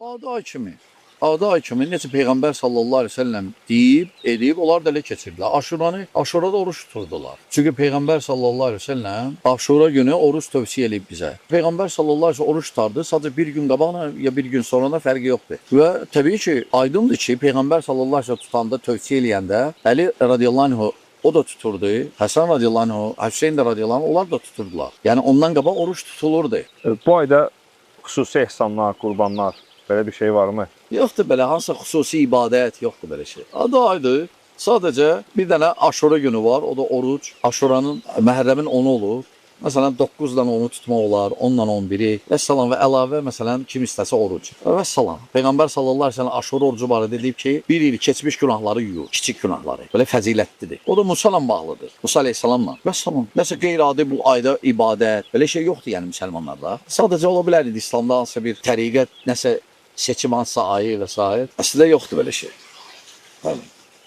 Adi ay kimi. Adi ay kimi necə Peyğəmbər sallallahu əleyhi və səlləm deyib, edib, onlar da elə keçirdilər. Aşuranı, Aşurada oruç tuturdular. Çünki Peyğəmbər sallallahu əleyhi və səlləm Aşura günü oruç tövsiyə eləyib bizə. Peyğəmbər sallallahu əleyhi və səlləm oruç tutardı, sadəcə bir gün qabağına ya bir gün sonrana fərqi yoxdur. Və təbii ki, aydındır ki, Peyğəmbər sallallahu əleyhi və səlləm tutanda, tövsiyə eləyəndə Əli radiyallahu anhu o da tuturdu. Həsən radiyallahu anhu, Hüseyn də radiyallahu anhu, onlar da tuturdular. Yəni ondan qabaq oruç tutulurdu. Bu ayda xüsusi ehsanlar, qurbanlar belə bir şey varmı? Yoxdur belə hansısa xüsusi ibadət, yoxdur belə şey. Adı aydır. Sadəcə bir dənə Aşura günü var, o da oruc. Aşuranın Məhərrəmin 10-u olur. Məsələn 9-dan 10-u tutmaq olar, 10-dan 11-i. Vəssalam və əlavə məsələn kim istəsə oruc. Vəssalam. Peyğəmbər sallallahu əleyhi və səlləm Aşura orucu barədə deyib ki, bir il keçmiş günahları yuyur, kiçik günahları. Belə fəzilətlidir. O da Musa ilə bağlıdır. Musa əleyhissalamla. Vəssalam. Nəsə qeyri-adi bu ayda ibadət, belə şey yoxdur yəni müsəlmanlarda. Sadəcə ola bilər idi İslamda hansısa bir təriqət, nəsə seçim hansısa ayı və sair. Əslində yoxdur belə şey. Bəli.